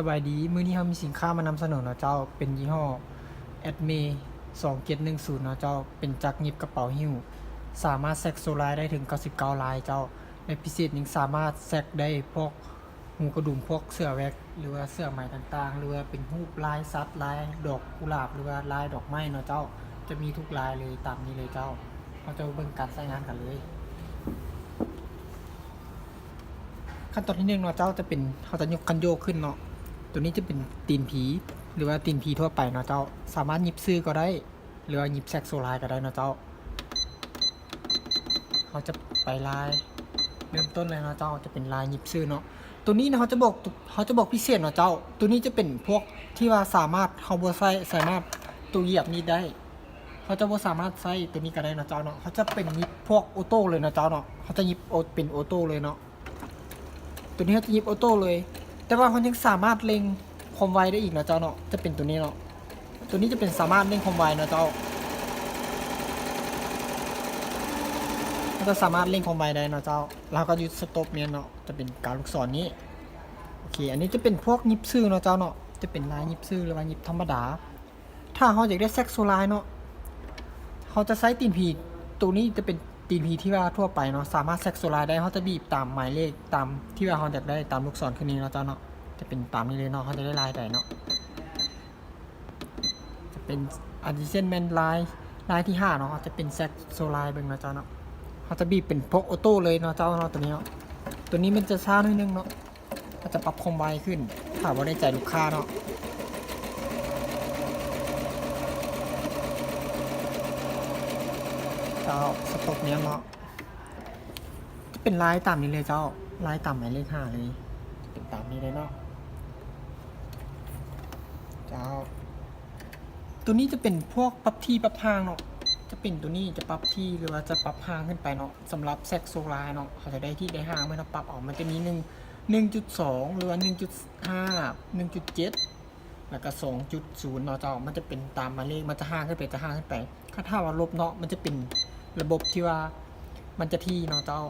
ສະບາຍດີ, ມື້ນີ້ເຮົາມີສິນຄ້າມານຳສະເໜີເນາະເຈົ້າ, ເປັນຍີ່ຫໍ້ ແອັດເມ ສອງເຈັດໜຶ່ງສູນເນາະເຈົ້າ, ເປັນຈັກຫຍິບກະເປົາຫິ້ວ, ສາມາດແຊັກໂສ້ລາຍໄດ້ເຖິງເກົ້າສິບເກົ້າລາຍເຈົ້າ, ແລະ ພິເສດຍັງສາມາດແຊັກໄດ້ພວກຮູກະດຸມ ພວກເສື້ອແວັກ ຫຼືວ່າເສື້ອໄໝຕ່າງໆ ຫຼືວ່າເປັນຮູບລາຍສັດ, ລາຍດອກກຸຫຼາບ ຫຼືວ່າລາຍດອກໄມ້ເນາະເຈົ້າ, ຈະມີທຸກລາຍເລີຍ, ຕາມນີ້ເລີຍເຈົ້າ. ເຮົາຈະມາເບິ່ງການໃຊ້ງານກັນເລີຍ. ຂັ້ນຕອນທີໜຶ່ງເນາະເຈົ້າ ຈະເປັນ ເຮົາຈະຍົກຄັນໂຍກຂຶ້ນເນາະ, ໂຕນີ້ຈະເປັນຕີນຜີ ຫຼືວ່າຕີນຜີທົ່ວໄປເນາະເຈົ້າ, ສາມາດຫຍິບຊື່ກໍໄດ້ ຫຼືວ່າຫຍິບແຊັກໂຊລາຍກໍໄດ້ເນາະເຈົ້າ. ເຮົາຈະໄປລາຍເລີ່ມຕົ້ນເລີຍເນາະເຈົ້າ, ຈະເປັນລາຍຫຍິບຊື່ເນາະ. ໂຕນີ້ນະ ເຮົາຈະບອກ ເຮົາຈະບອກພິເສດເນາະເຈົ້າ, ໂຕນີ້ຈະເປັນພວກທີ່ວ່າສາມາດ ເຮົາບໍ່ໃຊ້ ສາມາດໂຕຢຽບນີ້ໄດ້. ເຮົາຈະບໍ່ສາມາດໃຊ້ໂຕນີ້ກໍໄດ້ເນາະເຈົ້າເນາະ, ເຮົາຈະເປັນຫຍິບພວກໂອໂຕ້ເລີຍເນາະເຈົ້າເນາະ, ເຮົາຈະຫຍິບໂອ ເປັນໂອໂຕ້ເລີຍເນາະ. ໂຕນີ້ເຮົາຈະຫຍິບໂອໂຕ້ເລີຍ, ແຕ່ວ່າເຮົາຍັງສາມາດເລັ່ງຄວາມໄວໄດ້ອີກເນາະເຈົ້າເນາະ, ຈະເປັນໂຕນີ້ເນາະ. ໂຕນີ້ຈະເປັນສາມາດເລັ່ງຄວາມໄວເນາະເຈົ້າ, ເຮົາຈະສາມາດເລັ່ງຄວາມໄວໄດ້ເນາະເຈົ້າ, ແລ້ວເຮົາກໍຢຸດສະຕັອບແມ່ນເນາະ, ຈະເປັນກາວລູກສອນນີ້. ໂອເຄ, ອັນນີ້ຈະເປັນພວກຫຍິບຊື່ເນາະເຈົ້າເນາະ, ຈະເປັນລາຍຫຍິບຊື່ ຫຼືວ່າຫຍິບທຳມະດາ. ຖ້າເຮົາຢາກໄດ້ແຊັກໂຊລາຍເນາະ, ເຮົາຈະໃຊ້ຕີນຜີ, ໂຕນີ້ຈະເປັນຕີນຜີທີ່ວ່າທົ່ວໄປເນາະ, ສາມາດແຊັກໂຊລາຍໄດ້. ເຮົາຈະບີບຕາມໝາຍເລກ ຕາມທີ່ວ່າເຮົາຢາກໄດ້ ຕາມລູກສອນຂຶ້ນນີ້ເນາະເຈົ້າເນາະ, ຈະເປັນຕາມນີ້ເລີຍເນາະ, ເຮົາຈະໄດ້ລາຍໃດເນາະ. ຈະເປັນ ອັນທີ່ເຊັ່ນແມ່ນລາຍ ລາຍທີຫ້າເນາະ, ເຮົາຈະເປັນແຊັກໂຊລາຍເບິ່ງເນາະເຈົ້າເນາະ. ເຮົາຈະບີບເປັນພວກໂອໂຕ້ເລີຍເນາະເຈົ້າເນາະ, ໂຕນີ້ເນາະ. ໂຕນີ້ມັນຈະຊ້າໜ້ອຍໜຶ່ງເນາະ, ເຮົາຈະປັບຄວາມໄວຂຶ້ນ ຖ້າບໍ່ໄດ້ໃຈລູກຄ້າເນາະ. ເຈົ້າ ສະຕັອບແມ່ນເນາະ, ຈະເປັນລາຍຕາມນີ້ເລີຍເຈົ້າ, ລາຍຕາມໝາຍເລກຫ້າເລີຍ, ເປັນຕາມນີ້ເລີຍເນາະເຈົ້າ. ໂຕນີ້ຈະເປັນພວກປັບທີ່ປັບຫ່າງເນາະ, ຈະເປັນໂຕນີ້ຈະປັບທີ່ ຫຼືວ່າຈະປັບຫ່າງຂຶ້ນໄປເນາະ. ສຳລັບແຊັກໂຊລາຍເນາະ, ເຮົາຈະໄດ້ທີ່ໄດ້ຫ່າງ ເມື່ອເຮົາປັບເອົາ ມັນຈະມີໜຶ່ງ ໜຶ່ງຈຸດສອງ ຫຼືວ່າ ໜຶ່ງຈຸດຫ້າ ໜຶ່ງຈຸດເຈັດ ແລ້ວກໍ ສອງຈຸດສູນ ເນາະເຈົ້າ. ມັນຈະເປັນຕາມໝາຍເລກ, ມັນຈະຫ່າງຂຶ້ນໄປ ຈະຫ່າງຂຶ້ນໄປ. ຄັນຖ້າວ່າລົບເນາະ, ມັນຈະເປັນລະບົບທີ່ວ່າມັນຈະຖີ່ເນາະເຈົ້າ.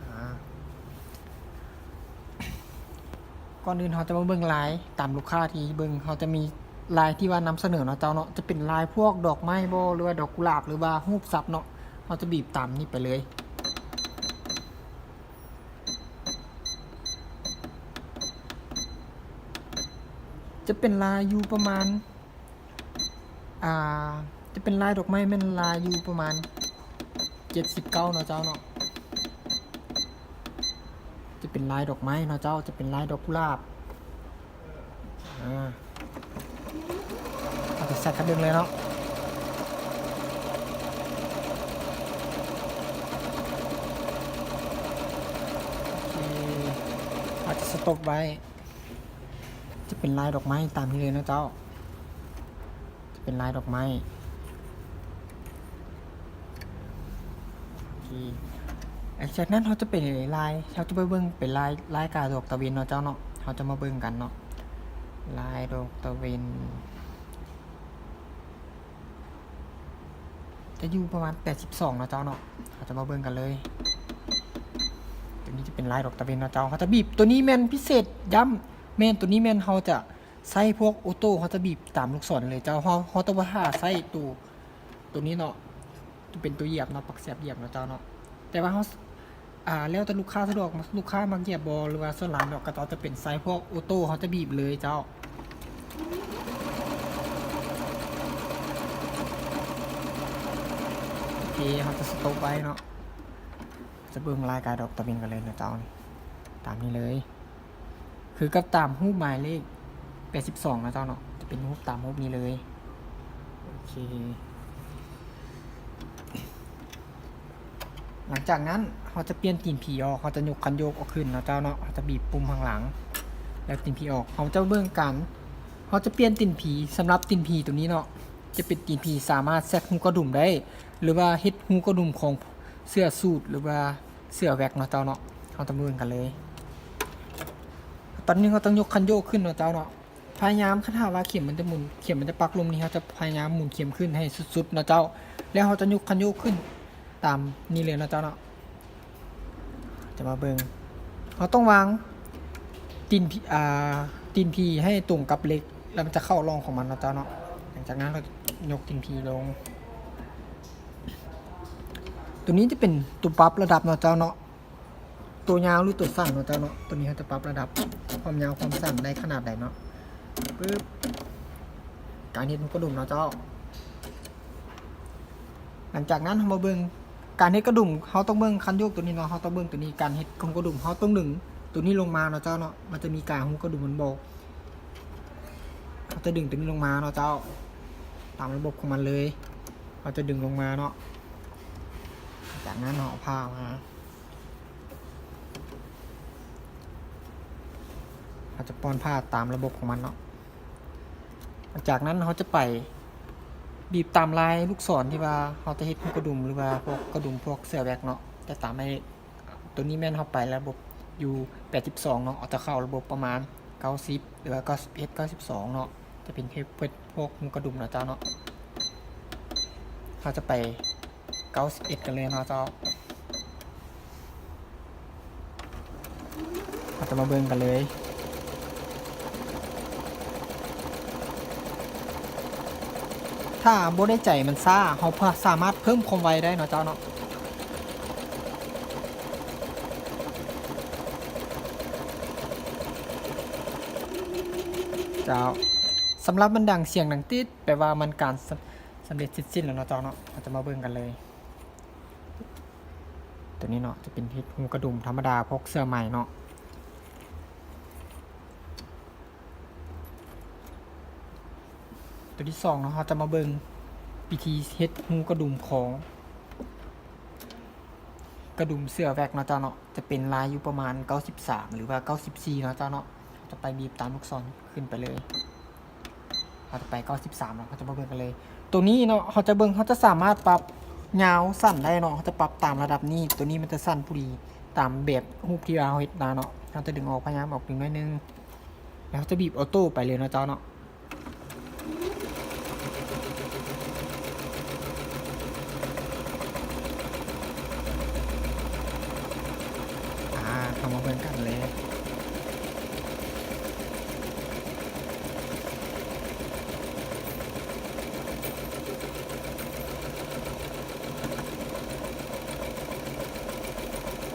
ອາ ກ່ອນອື່ນເຮົາຈະມາເບິ່ງລາຍຕາມລູກຄ້າທີ່ເບິ່ງ, ເຮົາຈະມີລາຍທີ່ວ່ານຳສະເໜີເນາະເຈົ້າເນາະ, ຈະເປັນລາຍພວກດອກໄມ້ບໍ ຫຼືວ່າດອກກຸຫຼາບ ຫຼືວ່າຮູບສັດເນາະ, ເຮົາຈະບີບຕາມນີ້ໄປເລີຍ. ຈະເປັນລາຍຢູ່ປະມານ ອ່າ ຈະເປັນລາຍດອກໄມ້ແມ່ນລາຍຢູ່ປະມານເຈັດສິບເກົ້າເນາະເຈົ້າເນາະ, ຈະເປັນລາຍດອກໄມ້ເນາະເຈົ້າ, ຈະເປັນລາຍດອກກຸຫຼາບ. ອາ ເຮົາຈະໃສ່ຄັນເບິ່ງເລີຍເນາະ. ໂອເຄ ເຮົາຈະສະຕັອບໄວ້. ຈະເປັນລາຍດອກໄມ້ຕາມນີ້ເລີຍເນາະເຈົ້າ, ຈະເປັນລາຍດອກໄມ້. ໂອເຄ ຫຼັງຈາກນັ້ນເຮົາຈະເປັນລາຍ, ເຮົາຈະໄປເບິ່ງເປັນລາຍ, ລາຍກາດອກຕາເວັນເນາະເຈົ້າເນາະ, ເຮົາຈະມາເບິ່ງກັນເນາະ. ລາຍດອກຕາເວັນ ຈະຢູ່ປະມານແປດສິບສອງເນາະເຈົ້າເນາະ, ເຮົາຈະມາເບິ່ງກັນເລີຍ. ໂຕນີ້ຈະເປັນລາຍດອກຕາເວັນເນາະເຈົ້າ, ເຮົາຈະບີບ. ໂຕນີ້ແມ່ນພິເສດ, ຢ້ຳ ແມ່ນ ໂຕນີ້ແມ່ນເຮົາຈະໃຊ້ພວກໂອໂຕ້, ເຮົາຈະບີບຕາມລູກສອນເລີຍເຈົ້າ. ເຮົາ ເຮົາຕ້ອງບໍ່ຖ້າໃຊ້ໂຕ ໂຕນີ້ເນາະ, ເປັນໂຕຢຽບເນາະ, ປັກສຽບຢຽບເນາະເຈົ້າເນາະ. ແຕ່ວ່າເຮົາ ອ່າ ແລ້ວແຕ່ລູກຄ້າສະດວກ, ລູກຄ້າມັກຢຽບບໍ່ ຫຼືວ່າສ່ວນຫຼາຍເນາະ ເຂົາເຈົ້າຈະເປັນໃຊ້ພວກໂອໂຕ້, ເຮົາຈະບີບເລີຍເຈົ້າ. ໂອເຄ ເຮົາຈະສະຕັອບໄວ້ເນາະ, ຈະເບິ່ງລາຍກາດອກຕາເວັນກັນເລີຍເນາະເຈົ້າ, ຕາມນີ້ເລີຍ. ຄືກັບຕາມຮູບໝາຍເລກແປດສິບສອງເນາະເຈົ້າເນາະ, ຈະເປັນຮູບຕາມຮູບນີ້ເລີຍ. ໂອເຄ ຫຼັງຈາກນັ້ນເຮົາຈະປ່ຽນຕີນຜີອອກ, ເຮົາຈະຍົກຄັນໂຍກອອກຂຶ້ນເນາະເຈົ້າເນາະ, ເຮົາຈະບີບປຸ່ມຂ້າງຫຼັງ ແລ້ວຕີນຜີອອກ. ເຮົາຈະເບິ່ງກັນ, ເຮົາຈະປ່ຽນຕີນຜີ. ສຳລັບຕີນຜີໂຕນີ້ເນາະ ຈະເປັນຕີນຜີສາມາດແຊັກຮູກະດຸມໄດ້ ຫຼືວ່າເຮັດຮູກະດຸມຂອງເສື້ອສູດ ຫຼືວ່າ ເສື້ອແວັກເນາະເຈົ້າເນາະ. ເຮົາຈະມາເບິ່ງກັນເລີຍ. ຕອນນີ້ເຮົາຕ້ອງຍົກຄັນໂຍກຂຶ້ນເນາະເຈົ້າເນາະ. ພະຍາຍາມ ຄັນຖ້າວ່າເຂັມມັນຈະໝູນ, ເຂັມມັນຈະປັກລຸ່ມນີ້, ເຮົາຈະພະຍາຍາມໝູນເຂັມຂຶ້ນໃຫ້ສຸດໆເນາະເຈົ້າ. ແລ້ວເຮົາຈະຍົກຄັນໂຍກຂຶ້ນຕາມນີ້ເລີຍເນາະເຈົ້າເນາະ. ຈະມາເບິ່ງ, ເຮົາຕ້ອງວາງ ຕີນຜີ ອ່າ ຕີນຜີໃຫ້ຕົງກັບເຫຼັກ ແລ້ວມັນຈະເຂົ້າຮ່ອງຂອງມັນເນາະເຈົ້າເນາະ. ຫຼັງຈາກນັ້ນເຮົາຍົກຕີນຜີລົງ. ຕົວນີ້ຈະເປັນຕົວປັບລະດັບເນາະເຈົ້າເນາະ. ຕົວຍາວ ຫຼື ຕົວສັ້ນເນາະເຈົ້າເນາະ. ຕົວນີ້ເຮົາຈະປັບລະດັບຄວາມຍາວຄວາມສັ້ນໄດ້ຂະໜາດໃດເນາະ. ປຶບ ການເຮັດຮູກະດຸມເນາະເຈົ້າ. ຫຼັງຈາກນັ້ນເຮົາມາເບິ່ງການເຮັດກະດຸມ. ເຮົາຕ້ອງເບິ່ງຄັນໂຍກຕົວນີ້ເນາະ, ເຮົາຕ້ອງເບິ່ງຕົວນີ້ ການເຮັດຂອງກະດຸມ. ເຮົາຕ້ອງດຶງຕົວນີ້ລົງມາເນາະເຈົ້າເນາະ. ມັນຈະມີກາຮູກະດຸມມັນບອກ. ເຮົາຈະດຶງຕົວນີ້ລົງມາເນາະເຈົ້າ, ຕາມລະບົບຂອງມັນເລີຍ. ເຮົາຈະດຶງລົງມາເນາະ. ຈາກນັ້ນເຮົາເອົາຜ້າມາ ເຮົາຈະປ້ອນຜ້າຕາມລະບົບຂອງມັນເນາະ. ຈາກນັ້ນເຮົາຈະໄປບີບຕາມລາຍລູກສອນທີ່ວ່າເຮົາຈະເຮັດຮູກະດຸມ ຫຼືວ່າພວກກະດຸມພວກເສື້ອແວັກເນາະ. ຈະຕາມໃຫ້ ຕົວນີ້ແມ່ນເຮົາໄປລະບົບຢູ່ແປດສິບສອງເນາະ, ເຮົາຈະເຂົ້າລະບົບປະມານເກົ້າສິບ ຫຼືວ່າເກົ້າສິບເອັດ ເກົ້າສິບສອງເນາະ, ຈະເປັນເຮັດພວກຮູກະດຸມເນາະເຈົ້າເນາະ. ເຮົາຈະໄປ ເກົ້າສິບເອັດ ກັນເລີຍເນາະເຈົ້າ. ເຮົາຈະມາເບິ່ງກັນເລີຍ. ຖ້າບໍ່ໄດ້ໃຈມັນຊ້າ ເຮົາສາມາດເພີ່ມຄວາມໄວໄດ້ເນາະເຈົ້າເນາະ. ເຈົ້າ ສຳລັບມັນດັງສຽງດັງຕິດ ແປວ່າມັນການ ສຳເລັດເສັດສິ້ນແລ້ວເນາະເຈົ້າເນາະ. ເຮົາຈະມາເບິ່ງກັນເລີຍ. ຕົວນີ້ເນາະ ຈະເປັນເຮັດຮູກະດຸມທຳມະດາພວກເສື້ອໄໝເນາະ. ຕົວທີສອງເນາະ ເຮົາຈະມາເບິ່ງວິທີເຮັດຮູກະດຸມຂອງ ກະດຸມເສື້ອແວັກເນາະເຈົ້າເນາະ, ຈະເປັນລາຍຢູ່ປະມານເກົ້າສິບສາມ ຫຼືວ່າເກົ້າສິບສີ່ເນາະເຈົ້າເນາະ. ເຮົາຈະໄປບີບຕາມລູກສອນຂຶ້ນໄປເລີຍ. ເຮົາຈະໄປເກົ້າສິບສາມເນາະ, ເຮົາຈະມາເບິ່ງກັນເລີຍ. ຕົວນີ້ເນາະ ເຮົາຈະເບິ່ງ ເຮົາຈະສາມາດປັບຍາວສັ້ນໄດ້ເນາະ, ເຮົາຈະປັບຕາມລະດັບນີ້. ຕົວນີ້ມັນຈະສັ້ນພໍດີຕາມແບບຮູບທີ່ວ່າເຮົາເຮັດມາເນາະ. ເຮົາຈະດຶງອອກ ພະຍາຍາມອອກດຶງໜ້ອຍໜຶ່ງ ແລ້ວເຮົາຈະບີບອໍໂຕ້ໄປເລີຍເນາະເຈົ້າເນາະ. ອາ ເຂົ້າມາເບິ່ງກັນເລີຍ.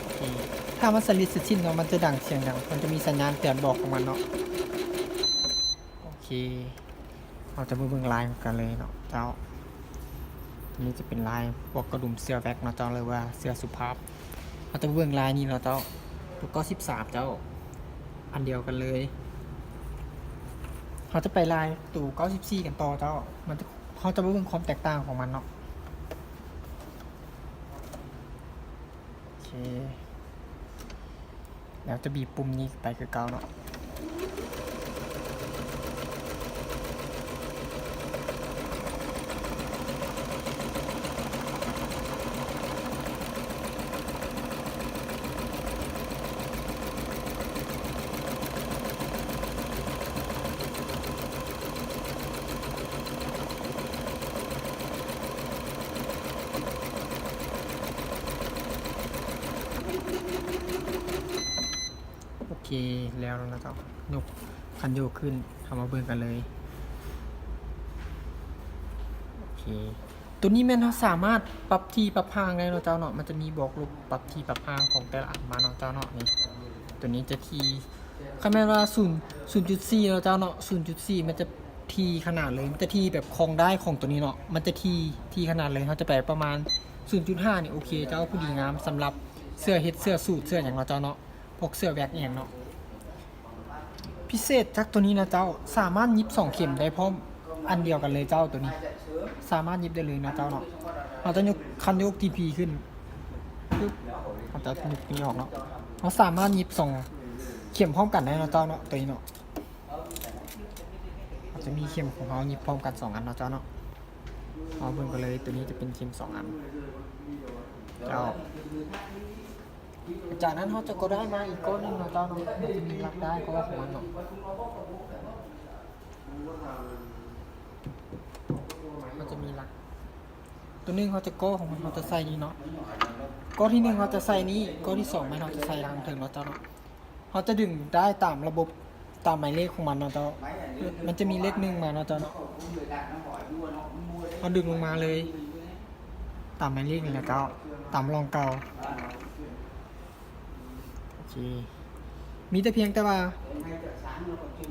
ໂອເຄ ຖ້າມັນສະເລັດເສັດສິ້ນເນາະ ມັນຈະດັງສຽງດັງ, ມັນຈະມີສັນຍານເຕືອນບອກຂອງມັນເນາະ. ໂອເຄ ເຮົາຈະມາເບິ່ງລາຍນຳກັນເລີຍເນາະເຈົ້າ. ຕົວນີ້ຈະເປັນລາຍພວກກະດຸມເສື້ອແວັກເນາະເຈົ້າ ຫຼືວ່າເສື້ອສຸພາບ. ເຮົາຈະມາເບິ່ງລາຍນີ້ເນາະເຈົ້າ, ຕົວເກົ້າສິບສາມເຈົ້າ, ອັນດຽວກັນເລີຍ. ເຮົາຈະໄປລາຍຕົວເກົ້າສິບສີ່ກັນຕໍ່ເຈົ້າ, ມັນຈະ ເຮົາຈະມາເບິ່ງຄວາມແຕກຕ່າງຂອງມັນເນາະ. ໂອເຄ ແລ້ວຈະບີບປຸ່ມນີ້ໄປຄືເກົ່າເນາະ. ໂອເຄ ແລ້ວເນາະເຈົ້າ, ຍົກຄັນໂຍກຂຶ້ນ, ເຮົາມາເບິ່ງກັນເລີຍ. ໂອເຄ ຕົວນີ້ແມ່ນເຮົາສາມາດປັບຖີ່ປັບຫ່າງໄດ້ເນາະເຈົ້າເນາະ, ມັນຈະມີບອກລົບປັບຖີ່ປັບຫ່າງຂອງແຕ່ລະອັນມາເນາະເຈົ້າເນາະ. ນີ້ ຕົວນີ້ຈະຖີ່ ຄັນແມ່ນວ່າສູນ ສູນຈຸດສີ່ເນາະເຈົ້າເນາະ, ສູນຈຸດສີ່ມັນຈະຖີ່ຂະໜາດເລີຍ, ມັນຈະຖີ່ແບບຂອງໄດ້ຂອງຕົວນີ້ເນາະ, ມັນຈະຖີ່ ຖີ່ຂະໜາດເລີຍ. ເຮົາຈະໄປປະມານສູນຈຸດຫ້ານີ້ ໂອເຄເຈົ້າ, ພໍດີງາມສຳລັບເສື້ອເຮັດເສື້ອສູດເສື້ອຫຍັງເນາະເຈົ້າເນາະ, ພວກເສື້ອແວັກອີ່ຫຍັງເນາະ. ພິເສດຈາກຕົວນີ້ນະເຈົ້າ, ສາມາດຫຍິບສອງເຂັມໄດ້ພ້ອມ ອັນດຽວກັນເລີຍເຈົ້າ. ຕົວນີ້ສາມາດຫຍິບໄດ້ເລີຍນະເຈົ້າເນາະ. ເຮົາຈະຍົກ ຄັນໂຍກທີພີຂຶ້ນປຶບ, ເຮົາຈະຍົກຕົວນີ້ອອກເນາະ, ເຮົາສາມາດຫຍິບສອງເຂັມພ້ອມກັນໄດ້ເນາະເຈົ້າເນາະ. ຕົວນີ້ເນາະ ເຮົາຈະມີເຂັມຂອງເຮົາຫຍິບພ້ອມກັນສອງອັນເນາະເຈົ້າເນາະ. ເຮົາເບິ່ງກັນເລີຍ, ຕົວນີ້ຈະເປັນເຂັມສອງອັນເຈົ້າ. ຈາກນັ້ນເຮົາຈະກໍໄດ້ມາອີກກ້ອນໜຶ່ງເນາະເຈົ້າເນາະ, ມັນຈະມີຫຼັກດ້າຍກໍຂອງມັນເນາະ, ມັນຈະມີຫຼັກ. ຕົວໜຶ່ງເຮົາຈະກໍຂອງມັນ ເຮົາຈະໃສ່ນີ້ເນາະ, ກໍທີໜຶ່ງເຮົາຈະໃສ່ນີ້, ກໍທີສອງແມ່ນເຮົາຈະໃສ່ທາງເທິງເນາະເຈົ້າເນາະ. ເຮົາຈະດຶງໄດ້ຕາມລະບົບ ຕາມໝາຍເລກຂອງມັນເນາະເຈົ້າ. ມັນຈະມີເລກໜຶ່ງມາເນາະເຈົ້າເນາະ, ເຮົາດຶງລົງມາເລີຍ ຕາມໝາຍເລກນີ້ແຫຼະເຈົ້າ, ຕາມຮ່ອງເກົ່າ. ໂອເຄ ມີແຕ່ພຽງແຕ່ວ່າ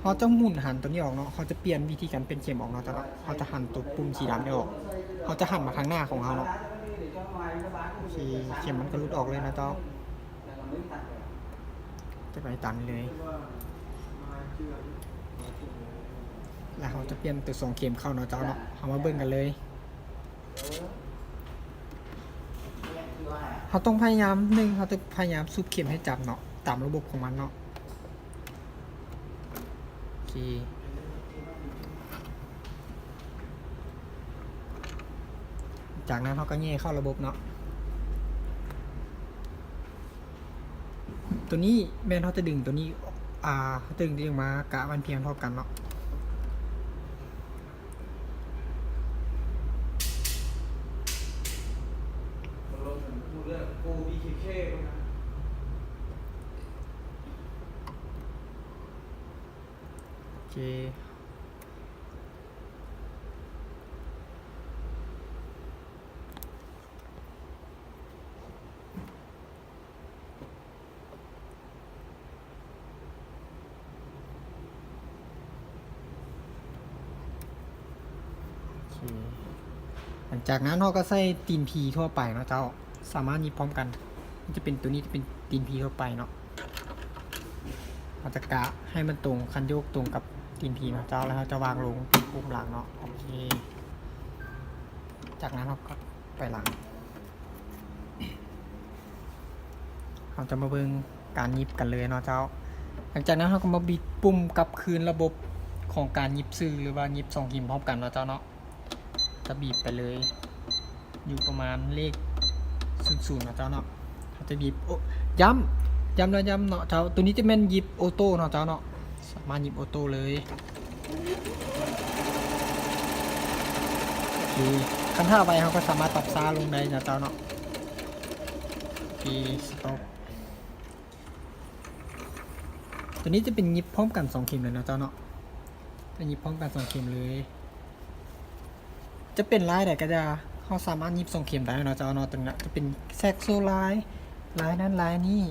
ເຮົາຈະໝູນຫັນໂຕນີ້ອອກເນາະ, ເຮົາຈະປ່ຽນວິທີການປ່ຽນເຂັມອອກເນາະເຈົ້າເນາະ. ເຮົາຈະຫັນໂຕປຸ່ມສີດຳນີ້ອອກ, ເຮົາຈະຫັນມາທາງໜ້າຂອງເຮົາເນາະ. ໂອເຄ ເຂັມມັນກໍຫຼຸດອອກເລີຍເນາະເຈົ້າ. ຈະໄປຕາມນີ້ເລີຍ ແລ້ວເຮົາຈະປ່ຽນໂຕສອງເຂັມເຂົ້າເນາະເຈົ້າເນາະ. ເຮົາມາເບິ່ງກັນເລີຍ. ເຮົາຕ້ອງພະຍາຍາມ ໜຶ່ງ ເຮົາຕ້ອງພະຍາຍາມສູບເຂັມໃຫ້ຈັບເນາະ ຕາມລະບົບຂອງມັນເນາະ. ໂອເຄ ຈາກນັ້ນເຮົາກໍແຫຍ່ເຂົ້າລະບົບເນາະ. ໂຕນີ້ແມ່ນເຮົາຈະດຶງໂຕນີ້ ອ່າ ເຮົາຈະດຶງຕົວນີ້ອອກມາ ກະມັນພຽງເທົ່າກັນເນາະ. ໂອເຄ. ໂອເຄ ຫຼັງຈາກນັ້ນເຮົາກໍໃສ່ຕີນຜີທົ່ວໄປເນາະເຈົ້າ, ສາມາດຫຍິບພ້ອມກັນ. ມັນຈະເປັນ ໂຕນີ້ຈະເປັນຕີນຜີທົ່ວໄປເນາະ. ເຮົາຈະກະໃຫ້ມັນຕົງ ຄັນໂຍກຕົງກັບຕີນຜີເນາະເຈົ້າ, ແລ້ວເຮົາຈະວາງລົງປຸ່ມຫຼັງເນາະ. ໂອເຄ ຈາກນັ້ນເຮົາກໍໄປຫຼັງ. ເຮົາຈະມາເບິ່ງການຫຍິບກັນເລີຍເນາະເຈົ້າ. ຫຼັງຈາກນັ້ນເຮົາກໍມາບິດປຸ່ມກັບຄືນລະບົບຂອງການຫຍິບຊື່ ຫຼືວ່າຫຍິບສອງເຂັມພ້ອມກັນເນາະເຈົ້າເນາະ. ຈະບີບໄປເລີຍ ຢູ່ປະມານເລກສູນສູນເນາະເຈົ້າເນາະ. ເຮົາຈະບີບ ໂອ້ ຢ້ຳ ຢ້ຳແລ້ວຢ້ຳເນາະເຈົ້າ. ໂຕນີ້ຈະແມ່ນຫຍິບໂອໂຕ້ເນາະເຈົ້າເນາະ, ສາມາດຫຍິບໂອໂຕ້ເລີຍ. ໂອເຄ ຄັນຖ້າໄວເຮົາກໍສາມາດປັບຊ້າລົງໄດ້ເນາະເຈົ້າເນາະ. ໂອເຄ ສະຕັອບ. ໂຕນີ້ຈະເປັນຫຍິບພ້ອມກັນສອງເຂັມເລີຍເນາະເຈົ້າເນາະ, ຈະຫຍິບພ້ອມກັນສອງເຂັມເລີຍ. ຈະເປັນລາຍໃດກໍຢ່າ ເຮົາສາມາດຫຍິບສອງເຂັມໄດ້ເນາະເຈົ້າເນາະ. ໂຕນີ້ຈະເປັນແຊັກໂຊລາຍ ລາຍນັ້ນລາຍນີ້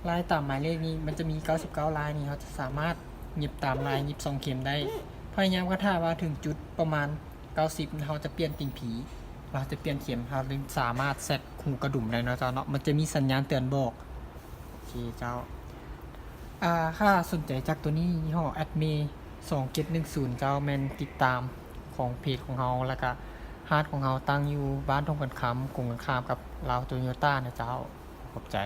ລາຍຕາມໝາຍເລກນີ້ ມັນຈະມີເກົ້າສິບເກົ້າລາຍນີ້ ເຮົາຈະສາມາດຫຍິບຕາມລາຍ ຫຍິບສອງເຂັມໄດ້. ພະຍາຍາມກະຖ້າວ່າເຖິງຈຸດປະມານເກົ້າສິບ ເຮົາຈະປ່ຽນຕີນຜີ ເຮົາຈະປ່ຽນເຂັມ ເຮົາຈຶ່ງສາມາດແຊັກຮູກະດຸມໄດ້ເນາະເຈົ້າເນາະ, ມັນຈະມີສັນຍານເຕືອນບອກ. ໂອເຄເຈົ້າ. ອ່າ ຖ້າສົນໃຈຈັກໂຕນີ້ ຍີ່ຫໍ້ແອັດເມ ສອງເຈັດໜຶ່ງສູນເຈົ້າ, ແມ່ນຕິດຕາມຂອງເພຈຂອງເຮົາ ແລ້ວກະຮ້ານຂອງເຮົາຕັ້ງຢູ່ບ້ານທົ່ງກັນຄຳ ກົງກັນຂ້າມກັບລາວໂຕໂຍຕ້ານະເຈົ້າ. ຂອບໃຈ.